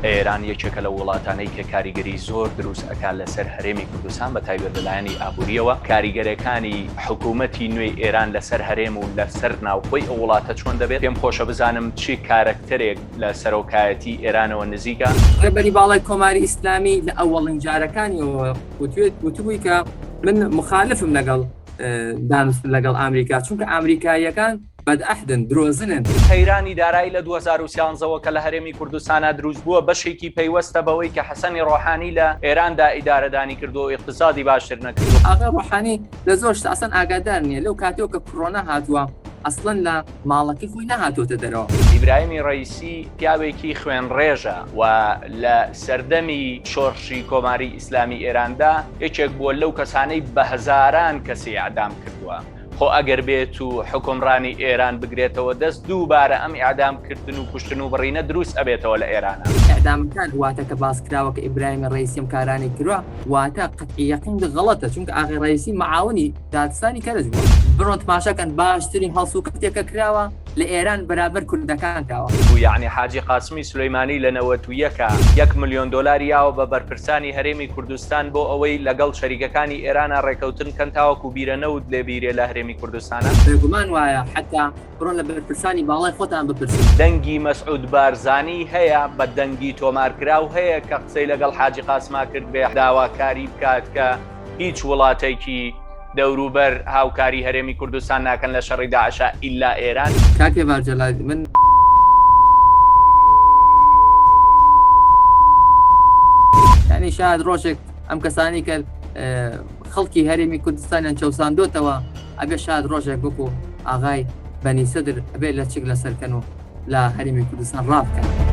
ئێران یەکێکە لەو وڵاتانەی کە کاریگەری زۆر دروست ئەکات لەسەر هەرێمی کوردستان بە تایبەت لە لایەنی ئابوورییەوە، کاریگەرەکانی حکوومەتی نوێی ئێران لەسەر هەرێم و لەسەر ناوخۆی ئەو وڵاتە چۆن دەبێت؟ پێم خۆشە بزانم چ کارەکتەرێک لە سەرۆکایەتی ئێرانەوە نزیکە؟ ڕێبەری باڵای کۆماری ئیسلامی لە ئەوەڵین جارەکانیەوە وتوێت وتبووی کە من مخالفم لەگەڵ دانوستن لەگەڵ ئامریکا چونکە ئامریکاییەکان بەدعەهدن، درۆزنن. قەیرانی دارایی لە 2013 وە کە لە هەرێمی کوردستانا دروست بووە بەشێکی پەیوەستە بەوەی کە حەسەنی ڕۆحانی لە ئێراندا ئیدارەدانی کردووە و ئیقتسادی باشتر نەکردووە. ئاغای ڕۆحانی لە زۆر شت ئەسڵەن ئاگادار نییە، لەو کاتەوە کە کڕۆنا هاتووە ئەسڵەن لە ماڵەکەی خۆی نەهاتۆتە دەرەوە. ئیبراهیمی ڕەیسی پیاوێکی خوێنڕێژە و لە سەردەمی شۆڕشی کۆماری ئیسلامی ئێراندا یەکێک بووە لەو کەسانەی بە هەزاران کەسی ئیعدام کردووە. خۆ ئەگەر بێت و حوکمڕانی ئێران بگرێتەوە دەست دووبارە ئەم ئیعدام کردن و کوشتن و بڕینە دروست ئەبێتەوە لە ئێرانا. ئیعدامەکان واتە کە باس کراوە کە ئیبراهیمی ڕەیسی ئەم کارانەی کردوە واتە قەتعی یەقین غەڵەتە چونکە ئاغای ڕەیسی معاونی دادستانی کەرەج بووە. بڕۆن تماشا کەن باشترین هەڵسوکەوتێک کە کراوە لە ئێران بەرابەر کوردەکان کراوە. یەعنی حاجی قاسمی سولەیمانی لە 91 ا یەک ملیۆن دۆلاری یاوە بە بەرپرسانی هەرێمی کوردستان بۆ ئەوەی لەگەڵ شەریکەکانی ئێرانا ڕێکەوتن کەن تاوەکو بیرە نەوت لێ بیرێ لە هەرێمی کوردستانا. بێگومان وایە حەتا بڕۆن لە بەرپرسانی باڵای خۆتان بپرسن. دەنگی مەسعود بارزانی هەیە بە دەنگی تۆمارکراو هەیە کە قسەی لەگەڵ حاجی قاسما کردبێ داواکاری بکات کە هیچ وڵاتێکی دەوروبەر هاوکاری هەرێمی کوردستان ناکەن لە شەڕی داعشا ئیلا ئێران. کاک هێڤار جەلال من. یانی شاید ڕۆژێک ئەم کەسانی کە خەڵکی هەرێمی کوردستانیان چەوساندۆتەوە ئەبێ شاید ڕۆژێک وەکو ئاغای بەنی سەدر ئەبێ لەچک لەسەر کەن و لە هەرێمی کوردستان ڕابکەن.